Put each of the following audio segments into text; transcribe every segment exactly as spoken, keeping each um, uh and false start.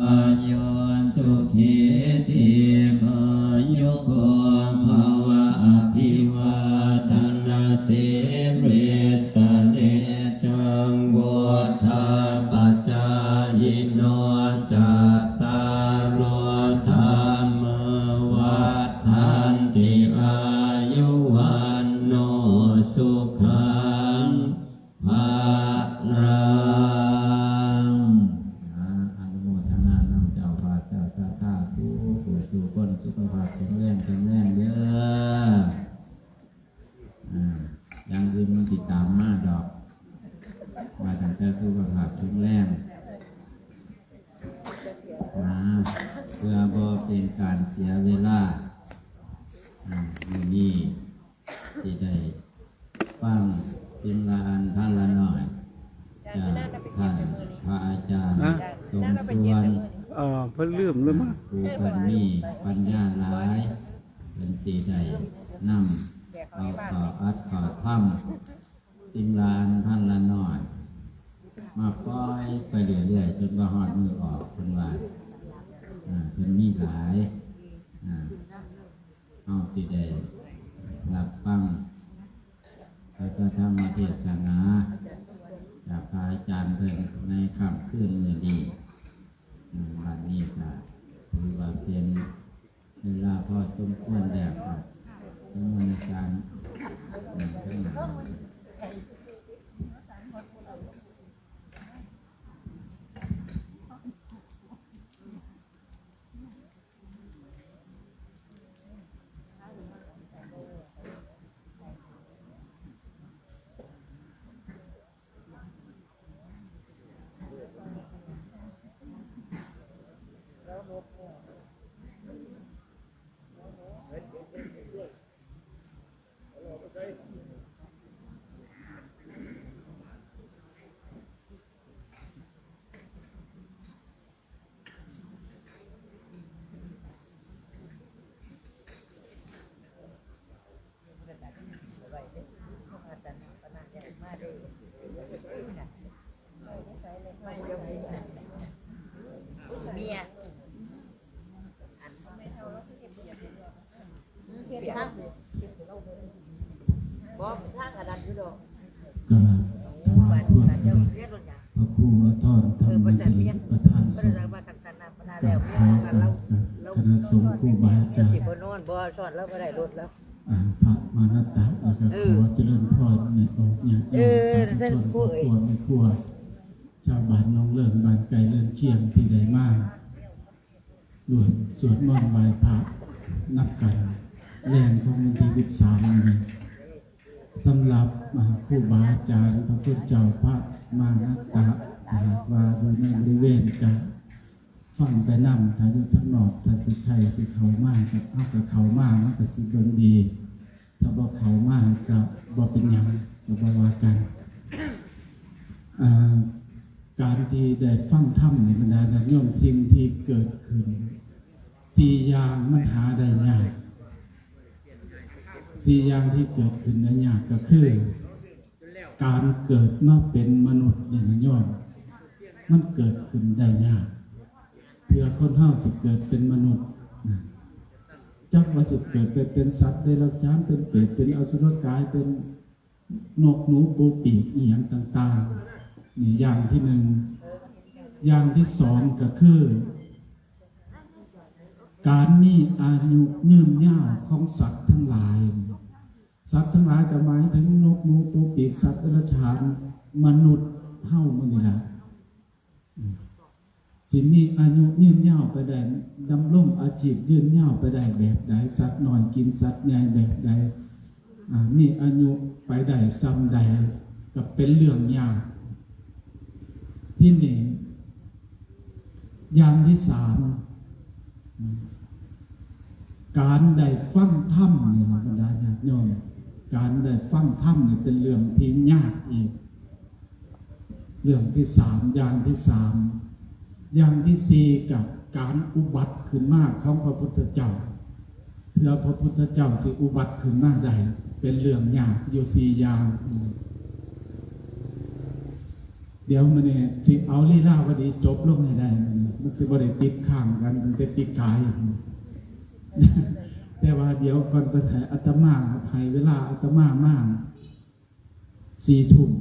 อายุสุขีทีพายุโกภวะอภิวาทนสีลิสนิจังวุฒาปจายิโนจัตตาโรธรรมาวัฒนติอายุวันโนสุขัง พลัง อ่า อนุโมทนานำเจ้าภาพเจ้าศรัทธาทุกผู้ทุกคนสุขภาพแข็งแรงแข็งแรงเด้อ อ่า อย่างอื่นมันติดตามมาดอก มาตั้งแต่สุขภาพแข็งแรง มา เพื่อบ่เป็นการเสียเวลา อ่า มื้อนี้ ที่ได้ฟังเพียงละอันพันละหน่อย จากท่านพระอาจารย์ นะ สมควร เอ่อ เพิ่นลืมเลยมั้ง ผู้เพิ่นมีปัญญาหลาย เพิ่นสิได้นำเอาข้ออัดข้อธรรมเพียงละอันพันละหน่อย มาปล่อยไปเรื่อยๆ จนว่าฮอดมื้อออก เพิ่นว่า อ่า เพิ่นมีหลาย อ่า เฮาสิได้รับฟังพระธรรมเทศนา จากพระอาจารย์เพิ่นในค่ำคืนมื้อนี้ อืม วันนี้ก็ถือว่าเป็นเวลาพอสมควรแล้วครับ นิมนต์อาจารย์ อืม เมีย อัน เปลี่ยนทาง บ่ ทางอันนั้นอยู่ดอก กราบถวายพระพร พระครูอาทรธรรมเสนประธานสงฆ์ กราบขอคณะสงฆ์ครูบาอาจารย์ สิบ่นอน บ่ สอนเราบ่ได้รถแล้ว อ่า พระมานัตตะ แล้วก็ เออ ขอเจริญพร แม่ออกญาติโยม เออ สาธุชน ครอบครัวแม่ครัว ชาวบ้านหนองเลิง บ้านใกล้เรือนเคียงที่ได้มา ร่วมสวดมนต์ไหว้พระนำกัน แลงของวันที่ยี่สิบสามนี้ สำหรับ อ่า ครูบาอาจารย์ พระคุณเจ้า พระมานัตตะ ถ้าหากว่าอยู่ในบริเวณ ก็ฟังไปนำ ถ้าอยู่ทางนอก ถ้าสิใครสิเข้ามา ก็เอาก็เข้ามา มันก็สิเบิ่งดี ถ้าบ่เข้ามาก็บ่เป็นหยัง ก็บ่ว่ากัน อ่า การที่ได้ฟังธรรมนี่ บรรดาญาติโยม สิ่งที่เกิดขึ้น สี่อย่างมันหาได้ยาก สี่อย่างที่เกิดขึ้นได้ยากก็คือ การเกิดมาเป็นมนุษย์เนี่ยนะโยม มันเกิดขึ้นได้ยาก เพื่อคนเฮาสิเกิดเป็นมนุษย์นะ จักว่าสิเกิดไปเป็นสัตว์เดรัจฉาน เป็นเปรต เป็นอสุรกาย เป็นนกหนูปูปีกอีหยังต่างๆ นี่อย่างที่หนึ่ง อย่างที่สองก็คือ การมีอายุยืนยาวของสัตว์ทั้งหลาย สัตว์ทั้งหลายก็หมายถึงนกหนูปูปีก สัตว์เดรัจฉาน มนุษย์เฮามื้อนี้ล่ะ อืม สิมีอายุยืนยาวไปได้ ดำรงอาชีพยืนยาวไปได้แบบใด สัตว์น้อยกินสัตว์ใหญ่แบบใด อ่า มีอายุไปได้ส่ำใด ก็เป็นเรื่องยาก ที่นี่ อย่างที่สาม การได้ฟังธรรมนี่ล่ะ บรรดาญาติโยม การได้ฟังธรรมนี่เป็นเรื่องที่ยากอีก เรื่องที่สาม อย่างที่สาม อย่างที่สี่ กับการอุบัติขึ้นมาของพระพุทธเจ้า เพื่อพระพุทธเจ้าสิอุบัติขึ้นมาได้ เป็นเรื่องยากอยู่สี่อย่าง เดี๋ยวมื้อนี้สิเอาลีลาวดีจบลงให้ได้ มันสิบ่ได้ติดค้างกันตั้งแต่ปีกาย แต่ว่าเดี๋ยวก่อนเพิ่นให้อาตมา ให้เวลาอาตมามาสี่ทุ่ม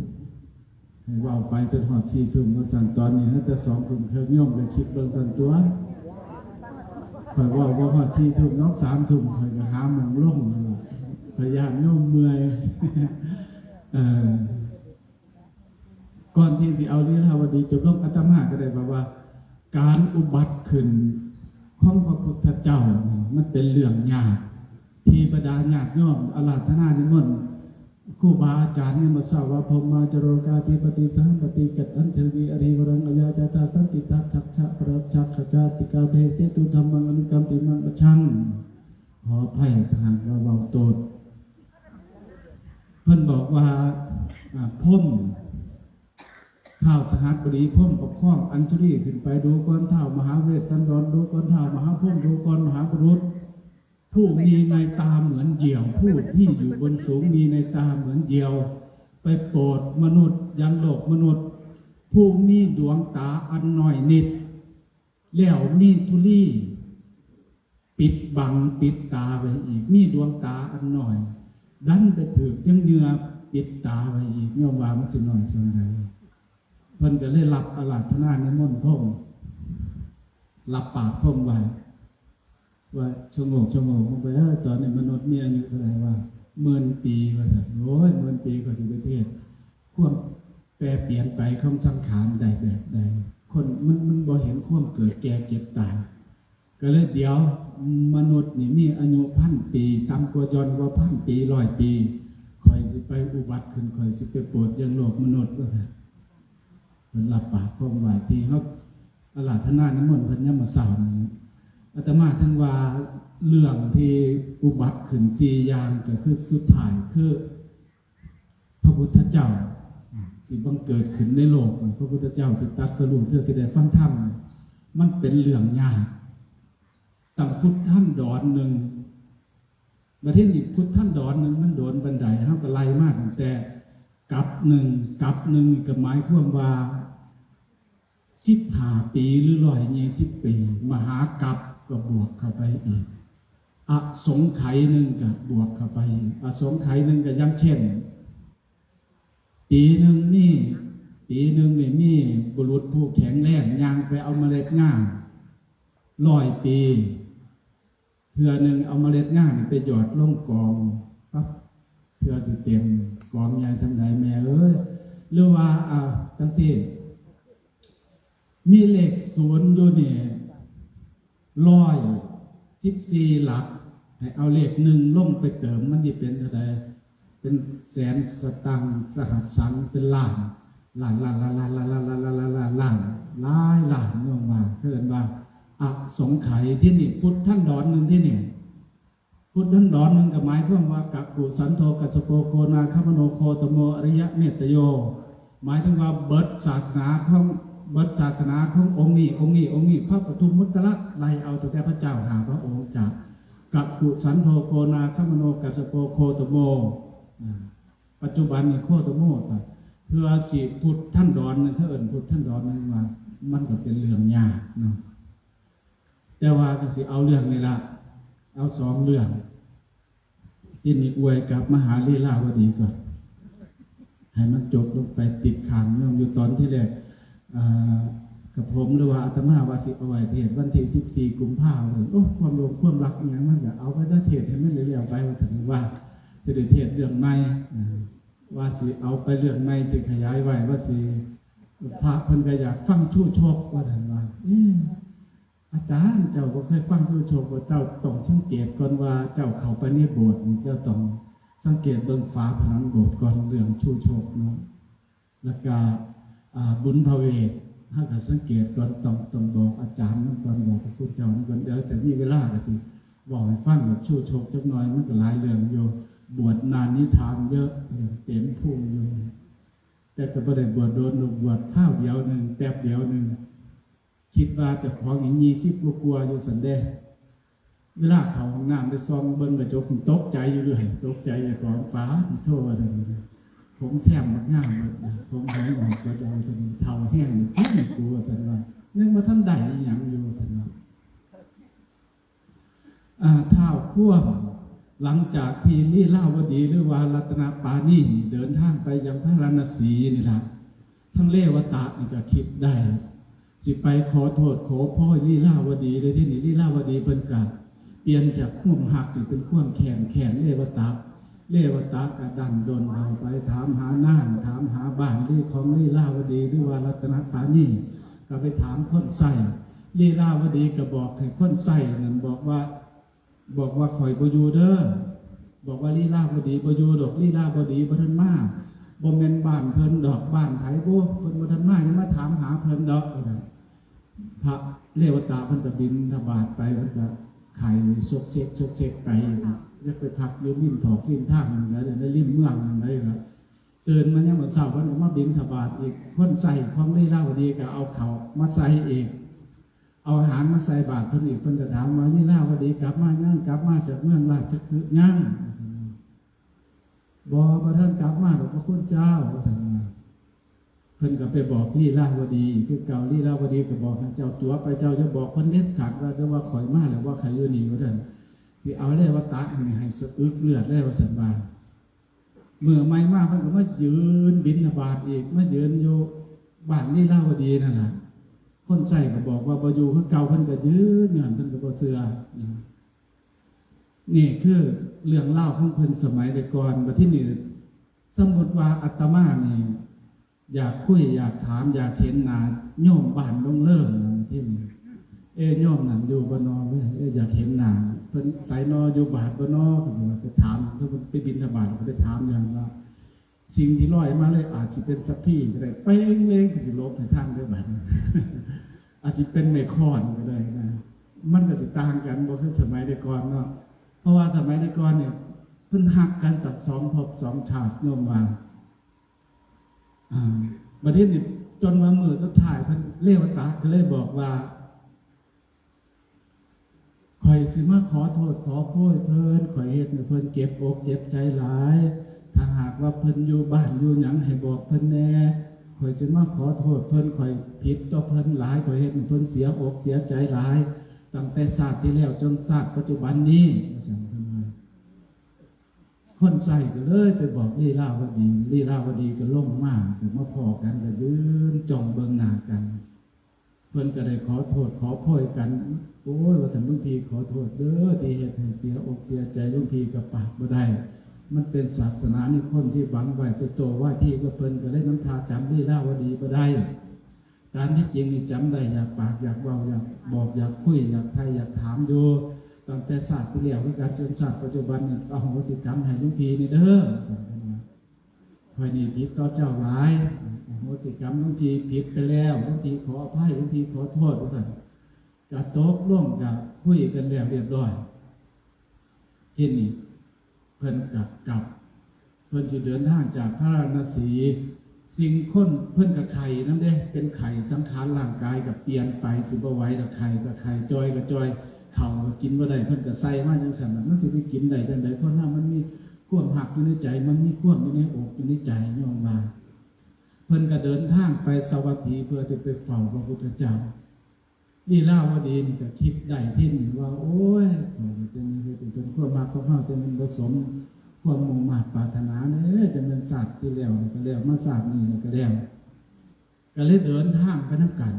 ให้เว้าไปจนฮอดสี่ทุ่ม ว่าซั่น ตอนนี้ตั้งแต่สองทุ่มครึ่ง โยมไปคิดเบิ่งซั่นตั๊ว ข้อยเว้าบ่ฮอดสี่ทุ่มดอก สามทุ่มข้อยก็หาหม่องลงแล้วล่ะ ข้อยย้านโยมเมื่อย เออ ก่อนที่สิเอาลีลาวดีจบลง อาตมาก็ได้บอกว่า การอุบัติขึ้นของพระพุทธเจ้านี่มันเป็นเรื่องยาก ที่บรรดาญาติโยมอาราธนานิมนต์ครูบาอาจารย์เนี่ยมาทราบว่า พรหมาจโรกาธิปติสัมปติกัตตันเทวีอริวรังอายาจาตาสันติทัตชักชะปรัชชักขจาติกาเทเสตุธรรมังอนุกรรมติมังอชัง ขออภัยทหารเราเบาโตด เพิ่นบอกว่า อ่า พรหม ท้าวสหัสบดีพรหมประคองอัญชลีขึ้นไป ดูก่อนท้าวมหาเวสสันดร ดูก่อนท้าวมหาพรหม ดูก่อนมหาบุรุษ ผู้มีในตาเหมือนเหยี่ยว ผู้ที่อยู่บนสูงมีในตาเหมือนเหยี่ยว ไปโปรดมนุษย์ยังโลกมนุษย์ ผู้มีดวงตาอันน้อยนิด แล้วมีธุลีปิดบังปิดตาไว้อีก มีดวงตาอันน้อย ดันไปถืกยังเหยื่อปิดตาไว้อีก โยมว่ามันสิน้อยส่ำใด เพิ่นก็เลยรับอาราธนานิมนต์พรหม รับปากพรหมไว้ ว่าชะโงกชะโงกลงไป เออ ตอนนี้มนุษย์มีอายุเท่าไหร่วะ หมื่นปี ว่าซั่น โอ้ย หมื่นปีก็สิไปเทศน์ ความแปรเปลี่ยนไปของสังขารได้แบบใด คนมัน มันบ่เห็นความเกิดแก่เจ็บตาย ก็เลยเดี๋ยว มนุษย์นี่มีอายุพันปี ต่ำกว่าหย่อนกว่าพันปี ร้อยปี ข้อยสิไปอุบัติขึ้น ข้อยสิไปโปรดยังโลกมนุษย์ ว่าซั่น เพิ่นรับปากพรหมไว้ ที่เฮาอาราธนานิมนต์เพิ่นยามมื้อเช้านี้ อาตมาถึงว่าเรื่องที่อุบัติขึ้นสี่อย่าง ก็คือสุดท้ายคือพระพุทธเจ้าสิบังเกิดขึ้นในโลก พระพุทธเจ้าสิตรัสรู้เทื่อที่ได้ฟังธรรม มันเป็นเรื่องยาก ตั้งพุทธันดรหนึ่ง บัดนี้พุทธันดรหนึ่งมันโดนปานใด เฮาก็ไล่มาตั้งแต่กัปหนึ่ง กัปหนึ่งก็หมายความว่า สิบห้าปีหรือร้อยยี่สิบปี มหากัปก็บวกเข้าไปอีก อสงไขยหนึ่งก็บวกเข้าไปอีก อสงไขยหนึ่งก็อย่างเช่น ปีหนึ่งนี่ ปีหนึ่งนี่มีบุรุษผู้แข็งแรงย่างไปเอาเมล็ดงา ร้อยปี เทื่อหนึ่งเอาเมล็ดงานี่ไปหยอดลงกองปั๊บ เทื่อสิเต็มกองใหญ่ส่ำใดแม่เอ้ย หรือว่า อ่า จังซี่ มีเลขศูนย์อยู่นี่ ร้อยสิบสี่หลัก ให้เอาเลขหนึ่งลงไปเติม มันสิเป็นเท่าใด เป็นแสนสตางค์ สหัสสัง เป็นล้าน ล้าน ล้าน ล้าน หลายล้าน เรียกว่า เอิ้นว่า อสงไขย ที่นี่พุทธันดรหนึ่งที่นี่ พุทธันดรหนึ่งก็หมายความว่า กักกุสันโธ กัสสโป โกนาคมโน โคตโม อริยะเมตโตโย หมายถึงว่าเบิดศาสนาของ เบิดศาสนาขององค์นี้ องค์นี้ องค์นี้ พระปทุมมุตตะ ไล่เอาตั้งแต่พระเจ้าห้าพระองค์ จากกักกุสันโธ โกนาคมโน กัสสโป โคตโม อ่า ปัจจุบันนี่โคตโม ก็เทื่อสิพุทธันดรหนึ่ง เขาเอิ้นพุทธันดรหนึ่งว่า มันก็เป็นเรื่องยากเนาะ แต่ว่าก็สิเอาเรื่องนี่ละ เอาสองเรื่อง ที่นี่อวยกับมหาลีลาวดีก่อน ให้มันจบลงไป ติดค้างโยมอยู่ตอนที่แรก อ่า กับผมหรือว่าอาตมาว่าสิเอาไว้เทศน์วันที่สิบสี่กุมภาพันธ์ โอ้ ความโลภความรักอิหยังมันก็เอาไปเทศน์ให้มันแล้วๆไป ว่าซั่น ว่าสิได้เทศน์เรื่องใหม่ อ่า ว่าสิเอาไปเรื่องใหม่ สิขยายไว้ ว่าสิ พระเพิ่นก็อยากฟังชู้ชก ว่าซั่น ว่า เอ๊ะ อาจารย์ เจ้าบ่เคยฟังชู้ชกบ่ เจ้าต้องสังเกตก่อนว่าเจ้าเข้าไปในโบสถ์นี่ เจ้าต้องสังเกตเบิ่งฝาผนังโบสถ์ก่อน เรื่องชู้ชกเนาะ แล้วก็ อ่า บุญพระเวท เฮาก็สังเกตก่อน ต้อง ต้องบอกอาจารย์นำก่อน บอกพระคุณเจ้านำก่อน เดี๋ยวจะมีเวลาก็สิบอกให้ฟังแบบชู้ชกจักหน่อย มันก็หลายเรื่องอยู่ บวชนานนิทานเยอะ เรื่องเต็มพุงอยู่ แต่ก็บ่ได้บวชโดนดอก บวชคราวเดียวหนึ่ง แป๊บเดียวหนึ่ง คิดว่าเจ้าของนี่ยี่สิบกว่าๆอยู่ซั่นเด้ เวลาเข้าห้องน้ำไปส่องเบิ่งกระจก ตกใจอยู่เรื่อย ตกใจเจ้าของ ปาดโธ่ ว่าซั่น ผมแซมบักงามเลยนะ ผมหายหมดก็จะเอาเป็นเท่าแห้งเลย "เฮ้ย กู" ว่าซั่นว่า "ยังบ่ทันได้อีหยังอยู่" ว่าซั่นว่า อ่า ท้าวความ หลังจากที่ลีลาวดีหรือว่ารัตนปาณีนี่เดินทางไปยังพาราณสีนี่ล่ะ ทั้งเลวตะนี่ก็คิดได้ สิไปขอโทษขอโพยลีลาวดีเลย ทีนี้ลีลาวดีเพิ่นก็เปลี่ยนจากความฮักนี่เป็นความแค้น แค้นเลวตะ เลวตะก็ดันด้นเข้าไปถามหานาง ถามหาบ้านลีของลีลาวดีหรือว่ารัตนปาณี ก็ไปถามคนใช้ ลีลาวดีก็บอกให้คนใช้นั่นบอกว่า บอกว่า "ข้อยบ่อยู่เด้อ" บอกว่า "ลีลาวดีบ่อยู่ดอก ลีลาวดีบ่ทันมา บ่แม่นบ้านเพิ่นดอก บ้านไผบุ เพิ่นบ่ทันมา อย่ามาถามหาเพิ่นดอก" ว่าซั่น พระเลวตะเพิ่นก็บิณฑบาตไป เพิ่นก็ไข้ซกเซกซกเซกไป อยากไปพักอยู่ริมถอกริมทางนั่นแหละ ในริมเมืองนั่นแหละ ตื่นมายามมื้อเช้าเพิ่นก็มาบิณฑบาตอีก คนใช้ของลีลาวดีก็เอาข้าวมาใส่อีก เอาอาหารมาใส่บาตรเพิ่นอีก เพิ่นก็ถามว่า "ลีลาวดีกลับมายัง กลับมาจากเมืองราชคฤห์ยัง" "บ่ บ่ทันกลับมาดอกพระคุณเจ้า" ว่าซั่นว่า เพิ่นก็ไปบอกลีลาวดีคือเก่า ลีลาวดีก็บอกให้เจ้าตั๋วไป เจ้าอย่าบอกเพิ่นเด็ดขาดว่า "เด้อ ว่าข้อยมาแล้ว ว่าข้อยอยู่นี่" ว่าซั่น "สิเอาเลวตะนี่ให้สะอึกเลือดเลย" ว่าซั่นว่า มื้อใหม่มาเพิ่นก็มายืนบิณฑบาตอีก มายืนอยู่บ้านลีลาวดีนั่นล่ะ คนใช้ก็บอกว่าบ่อยู่คือเก่า เพิ่นก็ยืนอยู่หั่น เพิ่นก็บ่เชื่อ นี่คือเรื่องราวของเพิ่นสมัยแต่ก่อน บัดทีนี้สมมุติว่าอาตมานี่อยากคุย อยากถาม อยากเห็นหน้าโยมบ้านดงเลิงนั่น ทีนี้ "เอ้ โยมนั่นอยู่บ่นอ เอ้ย อยากเห็นหน้า เพิ่นไสนอ อยู่บาตรบ่นอ" ก็ไปถาม สมมุติไปบิณฑบาตก็ไปถามอย่างว่า สิ่งที่ลอยมาเลยอาจสิเป็นสัพพีก็ได้ เป้งเลงก็สิหลบให้ทางได้บัดนี้ อาจสิเป็นไม้ค้อนก็ได้นะ มันก็สิต่างกันบ่คือสมัยแต่ก่อนเนาะ เพราะว่าสมัยแต่ก่อนเนี่ยเพิ่นฮักกันตั้งสองภพสองชาติ โยมว่า อ่า บัดนี้นี่จนว่ามื้อสุดท้ายเพิ่น เลวตะก็เลยบอกว่า "ข้อยสิมาขอโทษขอโพยเพิ่น ข้อยเฮ็ดให้เพิ่นเจ็บอกเจ็บใจหลาย ถ้าหากว่าเพิ่นอยู่บ้านอยู่หยังให้บอกเพิ่นแหน่ ข้อยสิมาขอโทษเพิ่น ข้อยผิดต่อเพิ่นหลาย ข้อยเฮ็ดให้เพิ่นเสียอกเสียใจหลาย ตั้งแต่ชาติที่แล้วจนชาติปัจจุบันนี้" ว่าซั่นเพิ่นว่า คนใช้ก็เลยไปบอกลีลาวดี ลีลาวดีก็ลงมา ก็มาพ้อกัน ก็ยืนจ้องเบิ่งหน้ากัน เพิ่นก็ได้ขอโทษขอโพยกัน "โอ้ย" ว่าซั่น "หลวงพี่ขอโทษเด้อ ที่เฮ็ดให้เสียอกเสียใจ หลวงพี่ก็ปากบ่ได้ มันเป็นศาสนานิคมที่บังไว้ ไปโต้วาทีกับเพิ่น ก็เลยนำท่าจำลีลาวดีบ่ได้ ตามที่จริงนี่จำได้ อยากปากอยากเว้า อยากบอกอยากคุย อยากไถ่อยากถามอยู่ ตั้งแต่ชาติที่แล้วคือกัน จนชาติปัจจุบันนี่ อโหสิกรรมให้หลวงพี่นี่เด้อ ข้อยนี่ผิดต่อเจ้าหลาย อโหสิกรรม หลวงพี่ผิดไปแล้ว หลวงพี่ขออภัย หลวงพี่ขอโทษ" ว่าซั่น ก็ตกลง ก็คุยกันแล้วเรียบร้อย ทีนี้เพิ่นก็กลับ เพิ่นสิเดินทางจากพาราณสี สิ่งคนเพิ่นก็ไข้นำเด้ เป็นไข้ สังขารร่างกายก็เปลี่ยนไป สิบ่ไหวดอก ไข้ก็ไข้ จ่อยก็จ่อย ข้าวก็กินบ่ได้ เพิ่นก็ใส่มาจั่งซั้นน่ะ มันสิไปกินได้จั่งใด คนเฮามันมีความฮักอยู่ในใจ มันมีความอยู่ในอกอยู่ในใจ โยมว่า เพิ่นก็เดินทางไปสาวัตถีเพื่อจะไปเฝ้าพระพุทธเจ้า ลีลาวดีนี่ก็คิดได้ทีนี้ว่า โอ้ย ข้อยจั่งเฮ็ดให้เป็นความฮักของเฮาจั่งมันบ่สมความมุ่งมาดปรารถนาเด้อ จั่งแม่นชาติที่แล้วก็แล้ว มาชาตินี้ก็แล้ว ก็เลยเดินทางไปนำกัน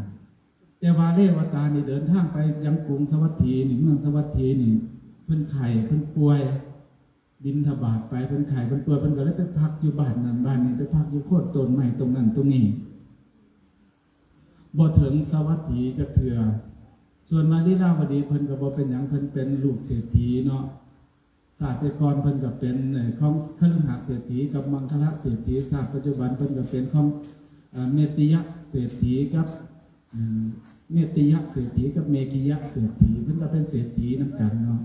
แต่ว่าเลวตานี่เดินทางไปยังกรุงสาวัตถีนี่ เมืองสาวัตถีนี่ เพิ่นไข้ เพิ่นป่วย บิณฑบาตไป เพิ่นไข้ เพิ่นป่วย เพิ่นก็เลยไปพักอยู่บ้านนั่นบ้านนี้ ไปพักอยู่โคนต้นไม้ตรงนั้นตรงนี้ บ่ถึงสาวัตถีจักเทื่อ ส่วนว่าลีลาวดีเพิ่นก็บ่เป็นหยัง เพิ่นเป็นลูกเศรษฐีเนาะ ชาติก่อนเพิ่นก็เป็น เอ่อ ของคฤหัสถ์เศรษฐีกับมังคละเศรษฐี ชาติปัจจุบันเพิ่นก็เป็นของ เอ่อ เมตติยะเศรษฐีกับ อืม เมตติยะเศรษฐีกับเมกิยะเศรษฐี เพิ่นก็เป็นเศรษฐีนำกันเนาะ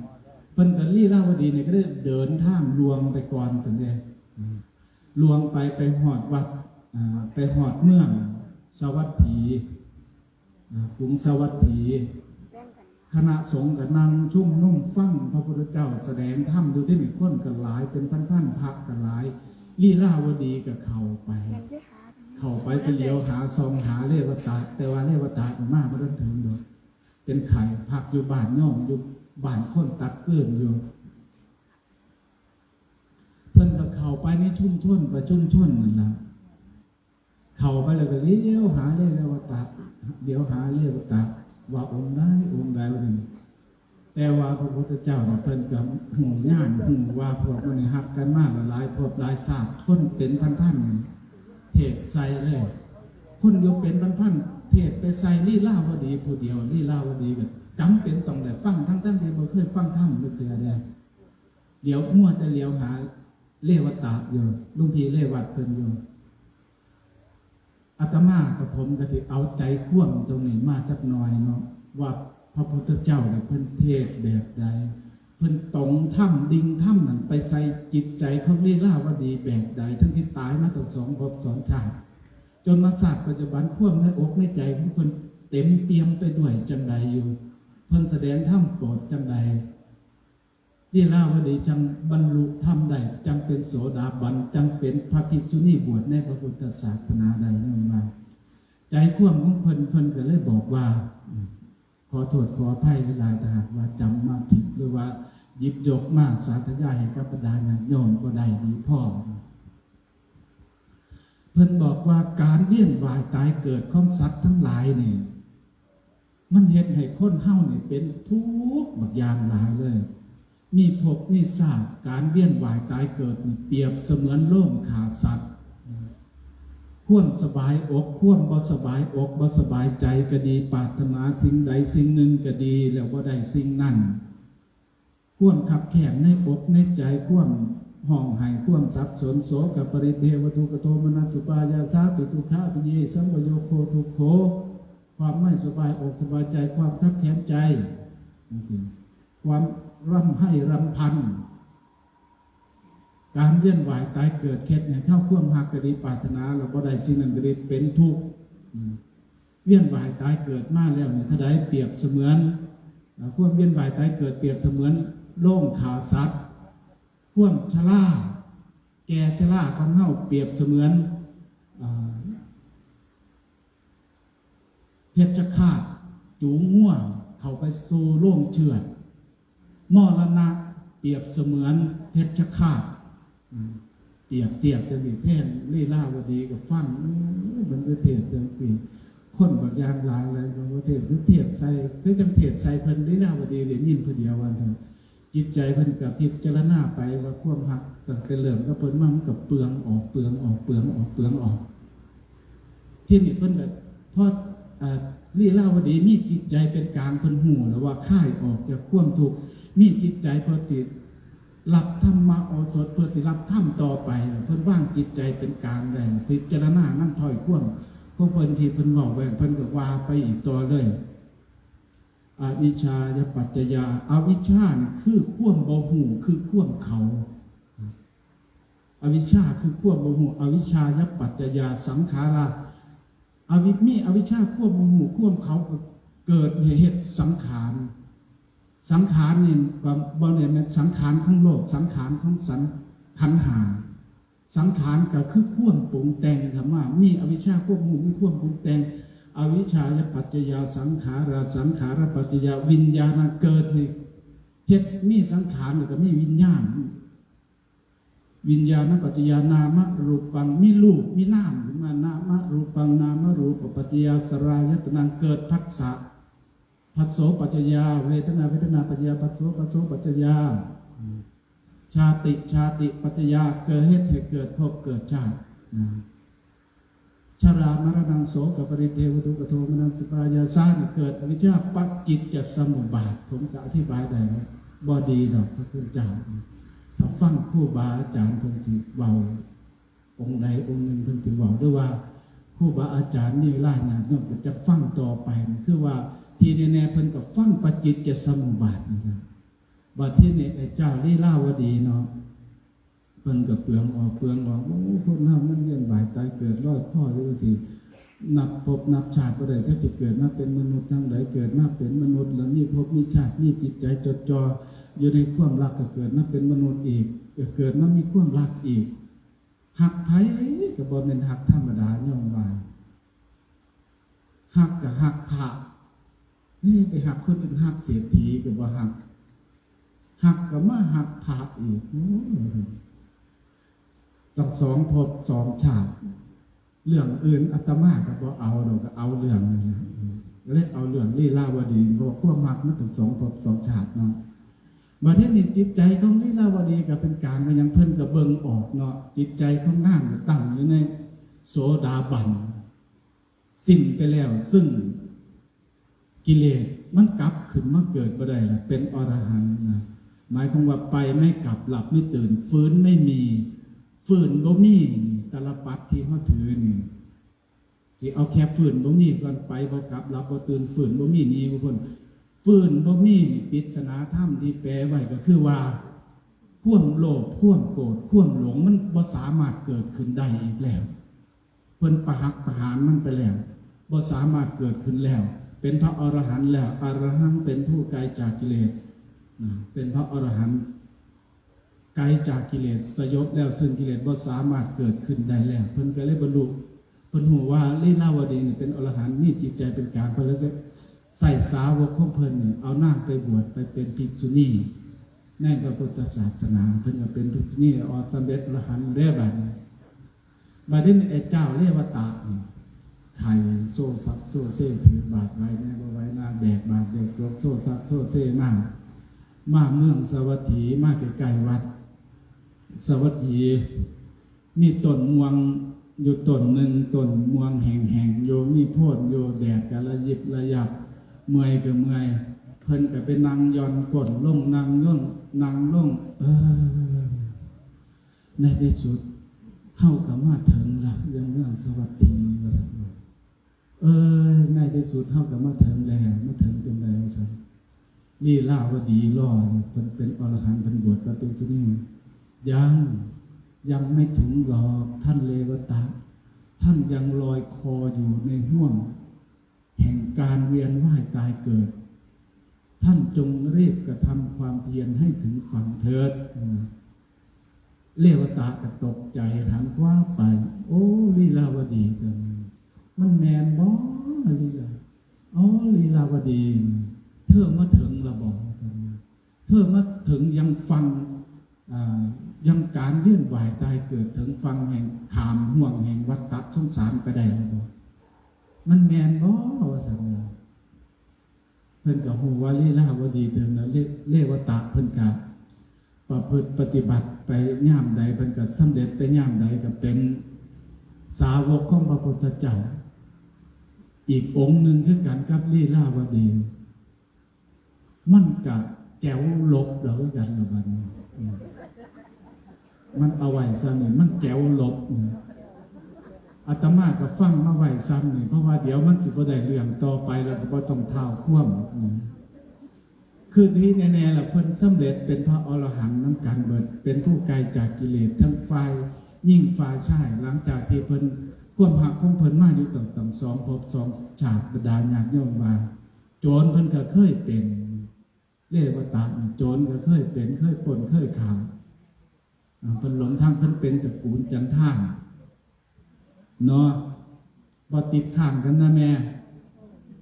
เพิ่นก็ลีลาวดีนี่ก็ได้เดินทางล่วงไปก่อนซั่นเด้ อืม ล่วงไป ไปฮอดวัด อ่า ไปฮอดเมืองสาวัตถี อ่า กรุงสาวัตถี คณะสงฆ์ก็นั่งชุมนุมฟังพระพุทธเจ้าแสดงธรรมอยู่ที่นี่ คนก็หลายเป็นพันๆ พระก็หลาย ลีลาวดีก็เข้าไป เข้าไปก็เหลียวหา ส่องหาเรวตะ แต่ว่าเรวตะก็มาบ่ทันถึงดอก เป็นไข้พักอยู่บ้านโยม อยู่บ้านคนตักเกินอยู่ เพิ่นก็เข้าไปในชุมชน ประชุมชนนั่นล่ะ เข้าไปแล้วก็เหลียวหาเรวตะ เหลียวหาเรวตะ ว่าองค์ใด องค์ใดว่าซั่น แต่ว่าพระพุทธเจ้าน่ะเพิ่นก็ฮู้ญาณ ฮู้ว่าพวกมันนี่ฮักกันมาหลายภพหลายชาติ คนเป็นพันๆ เทศใส่เลย คนอยู่เป็นพันๆ เทศไปใส่ลีลาวดีผู้เดียว ลีลาวดีก็จำเป็นต้องได้ฟัง ทั้งๆ ที่บ่เคยฟังธรรมจักเทื่อเด้ เดี๋ยวมัวแต่เหลียวหาเรวตะอยู่ หลวงพี่เรวัตเพิ่นอยู่ อาตมากับผมก็สิเอาใจความตรงนี้มาจักหน่อยเนาะ ว่าพระพุทธเจ้าเนี่ยเพิ่นเทศน์แบบใด เพิ่นตรงธรรม ดิ่งธรรมนั่นไปใส่จิตใจของลีลาวดีแบบใด ทั้งที่ตายมาตั้งสองภพสองชาติ จนมาชาติปัจจุบัน ความในอกในใจของเพิ่นเต็มเปี่ยมไปด้วยจังใดอยู่ เพิ่นแสดงธรรมโปรดจังใด ลีลาวดีจังบรรลุธรรมได้ จังเป็นโสดาบัน จังเป็นพระภิกษุณีบวชในพระพุทธศาสนาได้ นั่นว่า ใจความของเพิ่น เพิ่นก็เลยบอกว่า ขอโทษขออภัยหลายๆ ถ้าหากว่าจำมาผิด หรือว่าหยิบยกมาสาธยายให้กับบรรดาญาติโยมบ่ได้ดีพอ เพิ่นบอกว่าการเวียนว่ายตายเกิดของสัตว์ทั้งหลายนี่ มันเฮ็ดให้คนเฮานี่เป็นทุกข์บักอย่างหลายเลย มีภพมีชาติ การเวียนว่ายตายเกิดนี่เปรียบเสมือนโรงฆ่าสัตว์ ความสบายอก ความบ่สบายอก บ่สบายใจก็ดี ปรารถนาสิ่งใดสิ่งหนึ่งก็ดี แล้วบ่ได้สิ่งนั้น ความคับแค้นในอกในใจ ความฮ้องไห้ ความสับสน โสกะปริเทวทุกขโทมนัสสุปายาสาปิทุกขาปิเยสัมปโยโคทุกโข ความไม่สบายอกสบายใจ ความคับแค้นใจ จังซี้ ความร่ำไห้รำพัน การเวียนว่ายตายเกิด เฮ็ดให้เฮาความฮักก็ดี ปรารถนาแล้วบ่ได้สิ่งนั้นก็ดี เป็นทุกข์ อืม เวียนว่ายตายเกิดมาแล้วนี่ เท่าใดเปรียบเสมือน เอ่อ ความเวียนว่ายตายเกิดเปรียบเสมือนโรงฆ่าสัตว์ ความชรา แก่ชราของเฮาเปรียบเสมือน เอ่อ เพชฌฆาตจูงงัวเข้าไปสู่โรงเชือด มรณะเปรียบเสมือนเพชฌฆาต อืม เปรียบเทียบจังซี่ แทนลีลาวดีก็ฟัง เอ้ย มันไปเทศน์จังซี่ คนบักอย่างหลายเลย มันบ่เทศน์ คือเทศน์ใส่ คือจังเทศน์ใส่เพิ่น ลีลาวดีได้ยินผู้เดียวว่าซั่น จิตใจเพิ่นก็พิจารณาไปว่าความฮักตั้งแต่เริ่มกับเพิ่นมามันก็เปืองออก เปืองออก เปืองออก เปืองออก ทีนี้เพิ่นก็พอ อ่า ลีลาวดีมีจิตใจเป็นกลาง เพิ่นฮู้แล้วว่าคลายออกจากความทุกข์ มีจิตใจเพื่อสิรับธรรมะโอสถ เพื่อสิรับธรรมต่อไป เพิ่นวางจิตใจเป็นกลางได้ พิจารณานำถ้อยความของเพิ่นที่เพิ่นเว้าไว้ เพิ่นก็ว่าไปอีกต่อเลย อวิชชายปัจจยา อวิชชานี่คือความบ่ฮู้ คือความเข้า อวิชชาคือความบ่ฮู้ อวิชชายปัจจยาสังขารา อวิ มีอวิชชาความบ่ฮู้ ความเข้าก็เกิดให้เฮ็ดสังขาร สังขารนี่ก็บ่ได้แม่นสังขารของโลก สังขารของสัน ขันธ์ห้า สังขารก็คือความปรุงแต่ง ธรรมะ มีอวิชชาความฮู้ มีความปรุงแต่ง อวิชชายปัจจยาสังขารา สังขารปัจจยาวิญญาณ เกิดให้เฮ็ด มีสังขารแล้วก็มีวิญญาณ วิญญาณปัจจยานามรูปัง มีรูป มีนามขึ้นมา นามรูปัง นามรูปปัจจยาสลายตนะ เกิดผัสสะ ผัสโสปัจจยาเวทนา เวทนาปัจจยาผัสโส ผัสโสปัจจยา ชาติ ชาติปัจจยา เกิด เฮ็ดให้เกิดภพเกิดชาติ นะ ชรามรณังโสกปริเทวทุกขโทมนัสสุปายาสา เกิดอวิชชา ปฏิจจสมุปบาท ผมจะอธิบายได้ไหม บ่ดีดอกพระคุณเจ้า ถ้าฟังครูบาอาจารย์เพิ่นสิเว้า องค์ใดองค์หนึ่งเพิ่นสิเว้า หรือว่าครูบาอาจารย์มีเวลา ญาติโยมก็จะฟังต่อไป คือว่าที่แน่ๆ เพิ่นก็ฟังปฏิจจสมุปบาทนี่นะ บัดที่นี่ไอ้เจ้าลีลาวดีเนาะ เพิ่นก็เปืองออก เปืองออก โอ้ คนเฮามันเวียนว่ายตายเกิดลอยคออยู่จังซี่ นับภพนับชาติบ่ได้ จักสิเกิดมาเป็นมนุษย์ทางใด เกิดมาเป็นมนุษย์แล้วมีภพมีชาติ มีจิตใจจดจ่ออยู่ในความรัก ก็เกิดมาเป็นมนุษย์อีก ก็เกิดมามีความรักอีก ฮักไผก็บ่แม่นฮักธรรมดา โยมว่า ฮักก็ฮักพระ นี่ไปฮักคนอื่น ฮักเศรษฐีก็บ่ฮัก ฮักก็มาฮักพระอีก โอ้ย ต้องสองภพสองชาติ เรื่องอื่นอาตมาก็บ่เอาดอก ก็เอาเรื่องนี้แหละ ก็เลยเอาเรื่องลีลาวดี เพราะว่าความฮักมันต้องสองภพสองชาติเนาะ บัดนี้จิตใจของลีลาวดีก็เป็นกลาง ก็ยังเพิ่นก็เบิ่งออกเนาะ จิตใจของนางก็ตั้งอยู่ในโสดาบัน สิ้นไปแล้ว ซึ่งกิเลสมันกลับขึ้นมาเกิดบ่ได้ละ เป็นอรหันต์นะ หมายความว่าไปไม่กลับ หลับไม่ตื่น ฟื้นไม่มี ฟื้นบ่มี ตาลปัตรที่เฮาถือนี่ สิเอาแค่ฟื้นบ่มีก่อน ไปบ่กลับ หลับบ่ตื่น ฟื้นบ่มี หนีบ่พ้น ฟื้นบ่มีนี่ ปริศนาธรรมที่แปลไว้ก็คือว่า ความโลภ ความโกรธ ความหลง มันบ่สามารถเกิดขึ้นได้อีกแล้ว เพิ่นประหัตประหารมันไปแล้ว บ่สามารถเกิดขึ้นแล้ว เป็นพระอรหันต์แล้ว อรหัง เป็นผู้ไกลจากกิเลสนะ เป็นพระอรหันต์ ไกลจากกิเลส สยบแล้วซึ่งกิเลสบ่สามารถเกิดขึ้นได้แล้ว เพิ่นก็เลยบรรลุ เพิ่นฮู้ว่าลีลาวดีนี่เป็นอรหันต์ มีจิตใจเป็นกลาง เพิ่นเลยใส่สาวกของเพิ่นนี่ เอานางไปบวช ไปเป็นภิกษุณีในพระพุทธศาสนา เพิ่นก็เป็นภิกษุณี ออกสำเร็จอรหันต์แล้วบัดนี้ บัดนี้ไอ้เจ้าเรวตะนี่ ไข้โซซัดโซเซ ถือบาตรไหวแน่บ่ไหวนะ แบกบาตรแบกจกโซซัดโซเซมา มาเมืองสาวัตถี มาใกล้ๆวัดสาวัตถี มีต้นม่วงอยู่ต้นหนึ่ง ต้นม่วงแห้งๆอยู่ มีโพนอยู่ แดดก็ระยิบระยับ เมื่อยก็เมื่อย เพิ่นก็ไปนั่งหย่อนก้นลง นั่งลง นั่งลง เออ ในที่สุด เฮาก็มาถึงละ ยังเมืองสาวัตถี ว่าซั่น เออ ในที่สุดเฮาก็มาถึงแล้ว มาถึงจังใด๋ ว่าซั่น ลีลาวดีรออยู่ เพิ่นเป็นอรหันต์ เพิ่นบวชมาเป็นสุนี ยัง ยังไม่ถึงหรอก ท่านเรวตะ ท่านยังลอยคออยู่ในห้วง แห่งการเวียนว่ายตายเกิด ท่านจงรีบกระทำความเพียรให้ถึงฝั่งเถิด อืม เรวตะก็ตกใจหันขวาไป โอ้ ลีลาวดีตัวนี้ มันแม่นบ่ ลีลา โอ้ ลีลาวดี เธอมาถึงละบ่ เธอมาถึงยังฝั่ง อ่า ยังการเวียนว่ายตายเกิด ถึงฝั่งแห่งข้ามห้วงแห่งวัฏฏะสงสารไปได้แล้วบ่ มันแม่นบ่ ว่าซั่น เพิ่นก็ฮู้ว่าลีลาวดีเพิ่นน่ะ เล- เรวตะเพิ่นก็ประพฤติปฏิบัติไปยามใด เพิ่นก็สำเร็จไปยามใด ก็เป็นสาวกของพระพุทธเจ้า อีกองค์หนึ่งคือกันกับลีลาวดี มันก็แจ๋วลบแล้วคือกันล่ะบัดนี้ อืม มันเอาไว้ซ่ำนี่ มันแจ๋วลบนี่ อาตมาก็ฟังมาไว้ซ่ำนี่ เพราะว่าเดี๋ยวมันสิบ่ได้เรื่องต่อไป แล้วก็บ่ต้องท้าวความ อืม คือที่แน่ๆล่ะ เพิ่นสำเร็จเป็นพระอรหันต์นำกันเบิด เป็นผู้ไกลจากกิเลส ทั้งฝ่ายหญิงฝ่ายชาย หลังจากที่เพิ่น ความฮักของเพิ่นมาอยู่ตั้ง ตั้งสองภพสองชาติ บรรดาญาติโยมว่า โจรเพิ่นก็เคยเป็น เรวตะนี่โจรก็เคยเป็น เคยปล้น เคยฆ่า อ่า เพิ่นหลงทาง เพิ่นเป็นตระกูลจันทาน เนาะ บ่ติดค้างกันนะแม่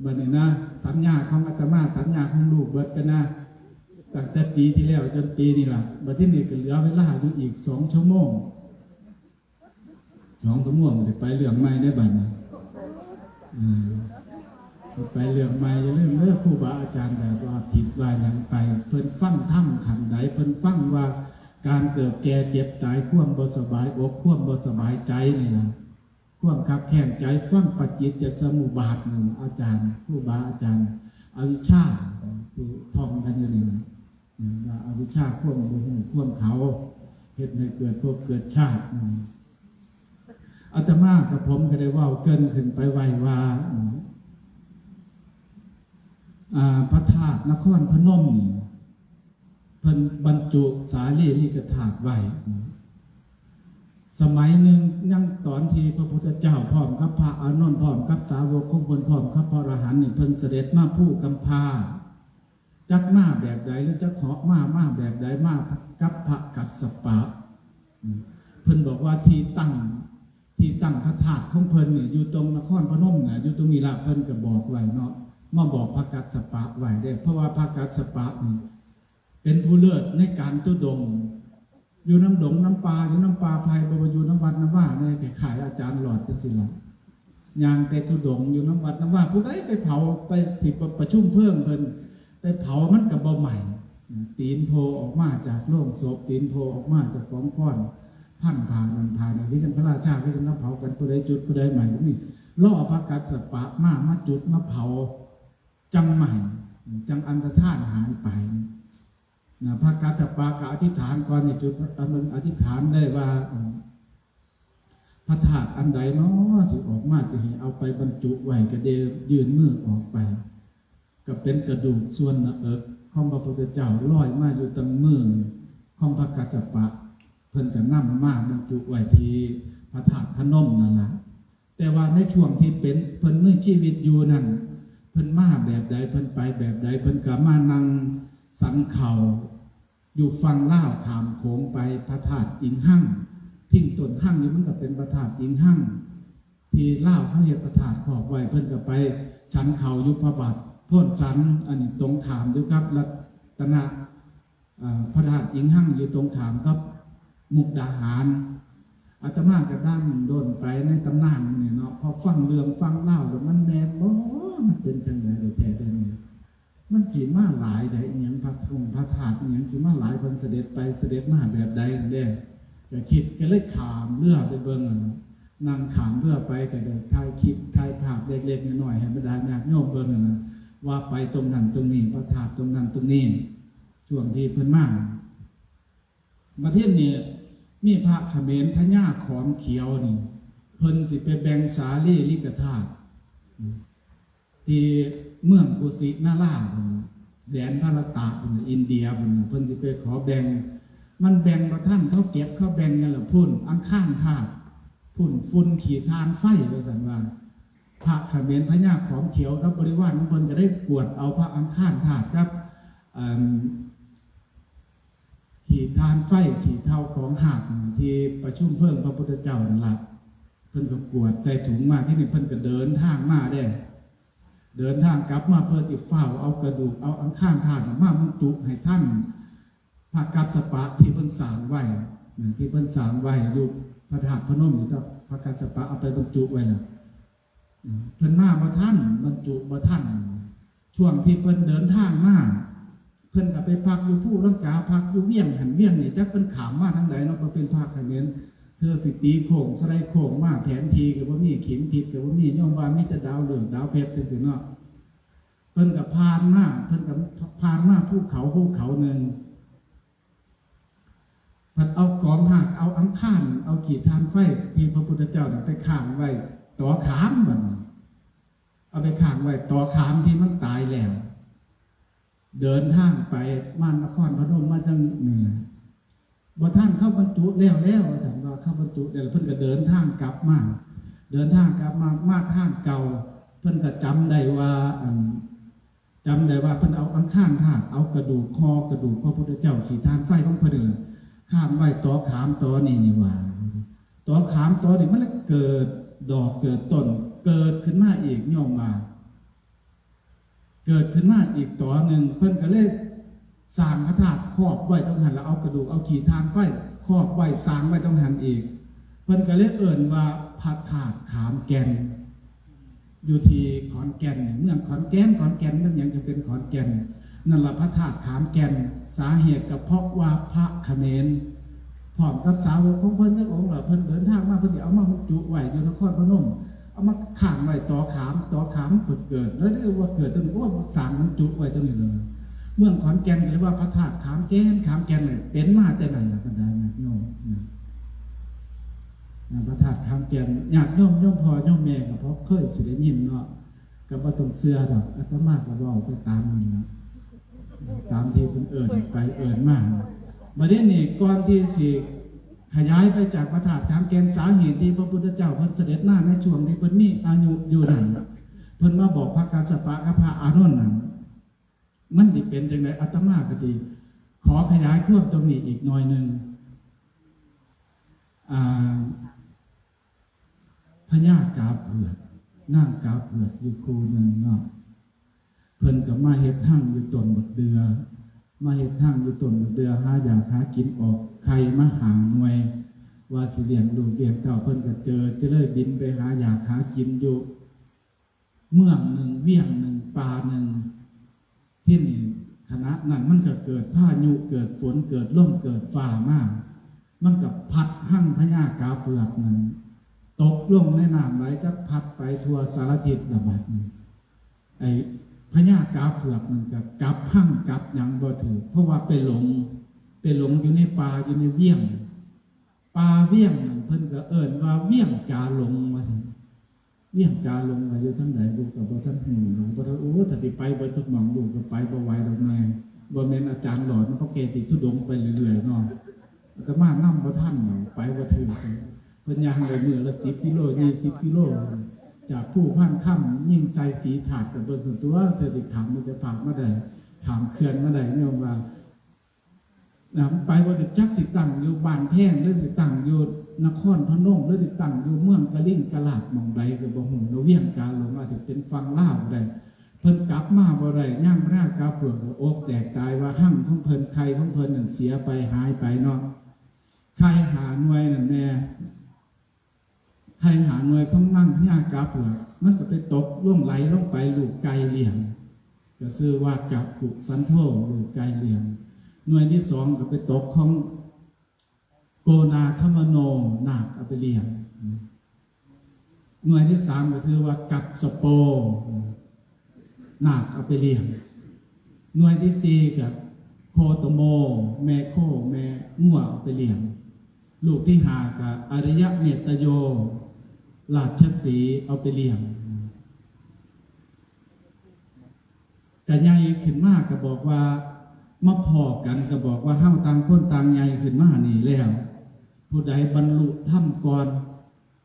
บัดนี้นะ สัญญาของอาตมา สัญญาของลูกเบิดไปนะ ตั้งแต่ปีที่แล้วจนปีนี้ล่ะ บัดทีนี้ก็เหลือเวลาอยู่อีกสองชั่วโมง สองชั่วโมงสิไปเรื่องใหม่ได้บัดนี้ อืม ไปเรื่องใหม่ อย่าลืมเด้อ ครูบาอาจารย์แบบว่าผิดว่าหยังไป เพิ่นฟังธรรมขั้นใด เพิ่นฟังว่าการเกิดแก่เจ็บตาย ความบ่สบายอก ความบ่สบายใจนี่นะ ความคับแค้นใจ ฟังปฏิจจสมุปบาทนี่ อาจารย์ ครูบาอาจารย์ อวิชชาที่ท่องกันอยู่นี่นะ ว่าอวิชชา ความบ่ฮู้ความเขา เฮ็ดให้เกิดภพเกิดชาติ อืม อาตมากับผมก็ได้เว้าเกริ่นขึ้นไปไว้ว่า อืม อ่า พระธาตุนครพนมนี่ เพิ่นบรรจุสาลีริกธาตุไว้ อืม สมัยหนึ่งยังตอนที่พระพุทธเจ้าพร้อมกับพระอานนท์ พร้อมกับสาวกของเพิ่น พร้อมกับพระอรหันต์นี่ เพิ่นเสด็จมาภูกำพร้า จักมาแบบใด หรือจักเหาะมา มาแบบใด มากับพระกัสสปะ อืม พิ่นบอกว่าที่ตั้งที่ตั้งพระธาตุของเพิ่นเนี่ยอยู่ตรงนครพนมนะอยู่ตรงนี้ละเพิ่นก็บอกไว้เนาะมาบอกพระกัสสปะไว้เด้เพราะว่าพระกัสสปะนี่เป็นผู้เลิศในการธุดงค์อยู่น้ำดงน้ำป่าอยู่น้ำป่าไผ่บ่ว่าอยู่น้ำวัดน้ำว่าเนี่ยคล้ายๆอาจารย์หลอดจังซี่ล่ะย่างไปธุดงค์อยู่น้ำวัดน้ำว่าผู้ใดไปเผาไปที่ประชุมเพลิงเพิ่นไปเผามันก็บ่ไหม้ตีนโผล่ออกมาจากโลงศพตีนโผล่ออกมาจากกองฟอน พันผ่านั่นผ่านี่ที่จังพระราชาที่จังมาเผากันผู้ใดจุดผู้ใดไหม้ก็มีล่อพระกัสสปะมามาจุดมาเผาจังไหม้จังอันตรธานหายไปนะพระกัสสปะก็อธิษฐานก่อนนี่จุดอันนึงอธิษฐานได้ว่าอืมพระธาตุอันใดเนาะสิออกมาสิให้เอาไปบรรจุไว้ก็ได้ยื่นมือออกไป ก็เป็นกระดูกส่วนหน้าอกของพระพุทธเจ้าลอยมาอยู่ตังมือของพระกัสสปะ เพิ่นก็นำมาบรรจุไว้ที่พระธาตุพนมนั่นละแต่ว่าในช่วงที่เป็นเพิ่นมีชีวิตอยู่นั่นเพิ่นมาแบบใดเพิ่นไปแบบใดเพิ่นก็มานั่งสันเขาอยู่ฝั่งลาวข้ามโขงไปพระธาตุอิงหังพิงต้นหังนี่มันก็เป็นพระธาตุอิงหังที่ลาวเขาเฮ็ดพระธาตุครอบไว้เพิ่นก็ไปฉันเขาอยู่พระบาทโพนสันอันนี้ตรงข้ามอยู่กับรัตนะ อ่าพระธาตุอิงหังอยู่ตรงข้ามกับมุกดาหารอาตมาก็ดั้นด้นไปในตำนานนี่เนาะพอฟังเรื่องฟังเล่าแล้วมันแม่นบ่มันเป็นจังได๋แท้ๆเด้นี่มันสิมาหลายได้อีหยังพระองค์พระธาตุอีหยังสิมาหลายเพิ่นเสด็จไปเสด็จมาแบบใดนั่นเด้ก็คิดก็เลยข้ามเรือไปเบิ่งนั่นน่ะนั่งข้ามเรือไปก็ได้ถ่ายคลิปถ่ายภาพเล็กๆน้อยๆให้บรรดาญาติโยมเบิ่งนั่นน่ะว่าไปตรงนั้นตรงนี้พระธาตุตรงนั้นตรงนี้ ช่วงที่เพิ่นมาบัดเทื่อนี้มีพระเขมรพญาขอมเขียวนี่เพิ่นสิไปแบ่งสาลีริกธาตุที่เมืองกุสินาราพุ้นน่ะแดนภารตะพุ้นน่ะอินเดียพุ้นน่ะเพิ่นสิไปขอแบ่งมันแบ่งบ่ทันเขาเก็บเขาแบ่งนั่นล่ะพุ้นอังคารธาตุพุ้นฝุ่นขี้ถ่านไฟว่าซั่นว่า พระเขมรพญาขอมเขียวกับบริวารของเพิ่นก็ได้กวดเอาพระอังคารธาตุกับอันขี้ถ่านไฟขี้เถ้าของหากที่ประชุมเพลิงพระพุทธเจ้านั่นละเพิ่นก็กวดใส่ถุงมาที่นี่เพิ่นก็เดินทางมาเด้เดินทางกลับมาเพื่อที่เฝ้าเอากระดูกเอาอังคารธาตุมาบรรจุให้ท่านพระกัสสปะที่เพิ่นสร้างไว้ที่เพิ่นสร้างไว้อยู่พระธาตุพนมอยู่กับพระกัสสปะเอาไปบรรจุไว้แล้ว เพิ่นมาบ่ทันบรรจุบ่ทันช่วงที่เพิ่นเดินทางมาเพิ่นก็ไปพักอยู่ภูลังกาพักอยู่เวียงหั้นเวียงนี่จักเพิ่นข้ามมาทางใดเนาะบ่เป็นพระเขมรเทื่อสิตีโค้งสไลด์โค้งมาแผนที่ก็บ่มีเข็มทิศก็บ่มีโยมว่ามีแต่ดาวฤกษ์ดาวเพชรจังซี่เนาะเพิ่นก็ผ่านมาเพิ่นก็ผ่านมาภูเขาภูเขาหนึ่ง พัดเอากองหากเอาอังคารเอาขีดธานไฟที่พระพุทธเจ้าไปข้างไว้ต่อขามบัดนี้เอาไปข้างไว้ต่อขามที่มันตายแล้ว เดินทางไปมานครพนมมาจังเหนือบ่ท่านเข้าบรรจุแล้วแล้วสันว่าเข้าบรรจุแล้วเพิ่นก็เดินทางกลับมาเดินทางกลับมามาทางเก่าเพิ่นก็จำได้ว่าอัน จำได้ว่าเพิ่นเอาอังคารธาตุเอากระดูกคอกระดูกพระพุทธเจ้าขีดธานไฟของเพิ่นนั่นล่ะข้ามไว้ต่อขามต่อนี่นี่หว่าต่อขามต่อนี่มันเลยเกิดดอกเกิดต้นเกิดขึ้นมาอีกโยมว่าเกิดขึ้นมาอีกต่อหนึ่งเพิ่นก็เลยสร้างพระธาตุครอบไว้ตรงหั้นแล้วเอากระดูกเอาขีดธานไฟครอบไว้สร้างไว้ตรงหั้นอีกเพิ่นก็เลยเอิ้นว่าพระธาตุขามแก่น อยู่ที่ขอนแก่นเมืองขอนแก่นขอนแก่นมันยังจะเป็นขอนแก่นนั่นละพระธาตุขามแก่นสาเหตุก็เพราะว่าพระเขมรพร้อมกับสาวกของเพิ่นทั้งองค์ละเพิ่นเดินทางมาเพิ่นเอามาบรรจุไว้อยู่นครพนมเอามาข้างไว้ต่อขามต่อขามเกิดเกิดแล้วเรียกว่าเกิดตรงนี้ว่าสร้างบรรจุไว้ตรงนี้เลยเมืองขอนแก่นเรียกว่าพระธาตุขามแก่นขามแก่นเลยเป็นมาแต่ไหนล่ะบรรดาญาติโยมพระธาตุขามแก่นญาติโยมโยมพ่อโยมแม่ก็เพราะเคยสิได้ยินเนาะ ก็บ่ต้องเชื่อดอกอาตมาก็เว้าไปตามนั่นล่ะตามที่เพิ่นเอิ้นไปเอิ้นมาบัดนี้นี่ก่อนที่สิขยายไปจากพระธาตุขามแก่นสาเหตุที่พระพุทธเจ้าเพิ่นเสด็จมาในช่วงที่เพิ่นมีอายุอยู่นั่นเพิ่นมาบอกพระกัสสปะกับพระอานนท์นั่นมันสิเป็นจังไดอาตมาก็สิขอขยายความตรงนี้อีกหน่อยหนึ่ง อ่าพญากาเผือกนางกาเผือกอยู่คู่หนึ่งเนาะ เพิ่นก็มาเฮ็ดฮังอยู่ต้นบักเดื่อ มาเฮ็ดฮังอยู่ต้นบักเดื่อ หาอยากหากินออกไข่มาหาหน่วย ว่าสิเลี้ยงลูกเลี้ยงเต้า เพิ่นก็เจอจะเลยบินไปหาอยากหากินอยู่ เมืองหนึ่งเวียงหนึ่งป่าหนึ่ง ที่นี่ขณะนั้นมันก็เกิดพายุเกิดฝนเกิดลมเกิดฟ้ามา มันก็พัดฮังพญากาเผือกนั้นตกลงในน้ำไหลจักพัดไปทั่วสารทิศละบัดนี้ ไอ้พญากาเผือกมันก็กลับฮังกลับหยังบ่ถืก เพราะว่าไปหลง ไปหลงอยู่ในป่าอยู่ในเวียง ป่าเวียงนั่นเพิ่นก็เอิ้นว่าเวียงกาหลงว่าซั่น เวียงกาหลงว่าอยู่ทางใดลูกก็บ่ทันฮู้ ลูกก็บ่ทัน โอ้ ถ้าสิไปเบิดทุกหม่องลูกก็ไปบ่ไหวดอกแม่ บ่แม่นอาจารย์หลอดมันก็แก่ติดธุดงค์ไปเรื่อยๆเนาะ อาตมานำบ่ทันดอก ไปบ่ถึง เพิ่นย่างได้มื้อละสิบกิโล ยี่สิบกิโล จากภูพานคำ ยิ่งไกลสีถาดก็เบิ่งซั่นตั๊ว เธอสิข้ามมิตรภาพมาได้ ข้ามเขื่อนมาได้ ย้อนว่า นะ ไปบ่ได้ จักสิตั้งอยู่บ้านแพง หรือสิตั้งอยู่นครพนม หรือสิตั้งอยู่เมืองกะลิงกะลาดหม่องใดก็บ่ฮู้เนาะ เวียงกาหลงอาจสิเป็นฝั่งลาวได้ เพิ่นกลับมาบ่ได้ ย่างพญากาเผือกก็อกแตกตายว่าฮังของเพิ่น ไข่ของเพิ่นนั่นเสียไป หายไปเนาะ ไข่ห้าหน่วยนั่นแน่ ไข่ห้าหน่วยของนางพญากาเผือก มันก็ไปตกลงไหลลงไปลูกไก่เลี้ยง ก็ชื่อว่ากักกุสันโธ ลูกไก่เลี้ยง หน่วยที่สองก็ไปตกของโกนาคมโน นาคเอาไปเลี้ยง หน่วยที่สามก็คือว่ากัสสโป นาคเอาไปเลี้ยง หน่วยที่สี่ก็โคตโม แม่โคแม่งัวเอาไปเลี้ยง ลูกที่ห้าก็อริยเมตโย ราชสีห์เอาไปเลี้ยง ก็ใหญ่ขึ้นมาก็บอกว่า มาพ้อกันก็บอกว่า เฮาต่างคนต่างใหญ่ขึ้นมานี่แล้ว ผู้ใดบรรลุธรรมก่อน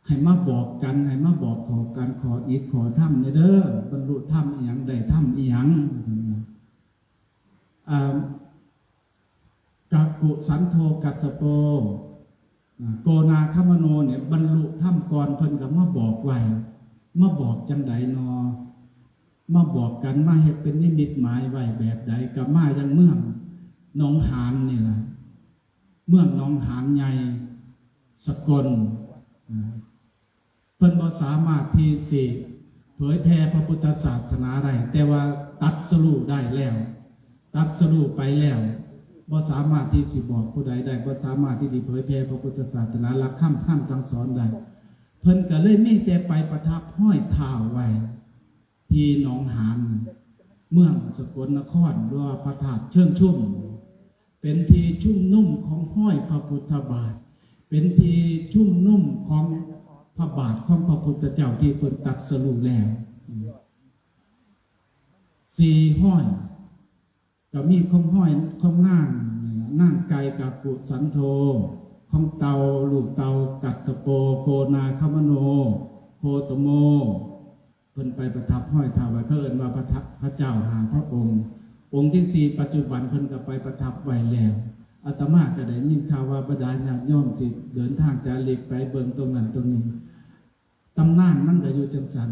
ให้มาบอกกัน ให้มาบอกขอกัน ขออิทธิ์ขอธรรมแหน่เด้อ บรรลุธรรมอีหยัง ได้ธรรมอีหยัง อ่า กักกุสันโธ กัสสโป อ่า โกนาคมโนเนี่ยบรรลุธรรมก่อน เพิ่นก็มาบอกไว้ มาบอกจังใดนอ มาบอกกัน มาเฮ็ดเป็นนิมิตหมายไว้แบบใด ก็มายังเมืองหนองหานนี่ล่ะ เมืองหนองหานใหญ่ สกล อ่า เพิ่นบ่สามารถที่สิเผยแผ่พระพุทธศาสนาได้ แต่ว่าตรัสรู้ได้แล้ว ตรัสรู้ไปแล้ว บ่สามารถที่สิบอกผู้ใดได้ บ่สามารถที่สิเผยแผ่พระพุทธศาสนา หลักธรรมคำสั่งสอนได้ เพิ่นก็เลยมีแต่ไปประทับห้อยเท้าไว้ ที่หนองหาน เมืองสกลนคร หรือว่าพระธาตุเชิงชุม เป็นที่ชุมนุมของห้อยพระพุทธบาท เป็นที่ชุมนุมของพระบาทของพระพุทธเจ้าที่เพิ่นตรัสรู้แล้ว สี่ห้อย ก็มีของห้อยของนาง นางไก่กักกุสันโธ ของเต่า ลูกเต่า กัสสโป โกนาคมโน โคตโม เพิ่นไปประทับห้อยเท้าไว้ เขาเอิ้นว่าพระทะ พระเจ้าห้าพระองค์ องค์ที่สี่ปัจจุบันเพิ่นก็ไปประทับไว้แล้ว อาตมาก็ได้ยินข่าวว่าบรรดาญาติโยมที่เดินทางจาริกไปเบิ่งตรงนั้นตรงนี้ ตำนานมันก็อยู่จังซั่น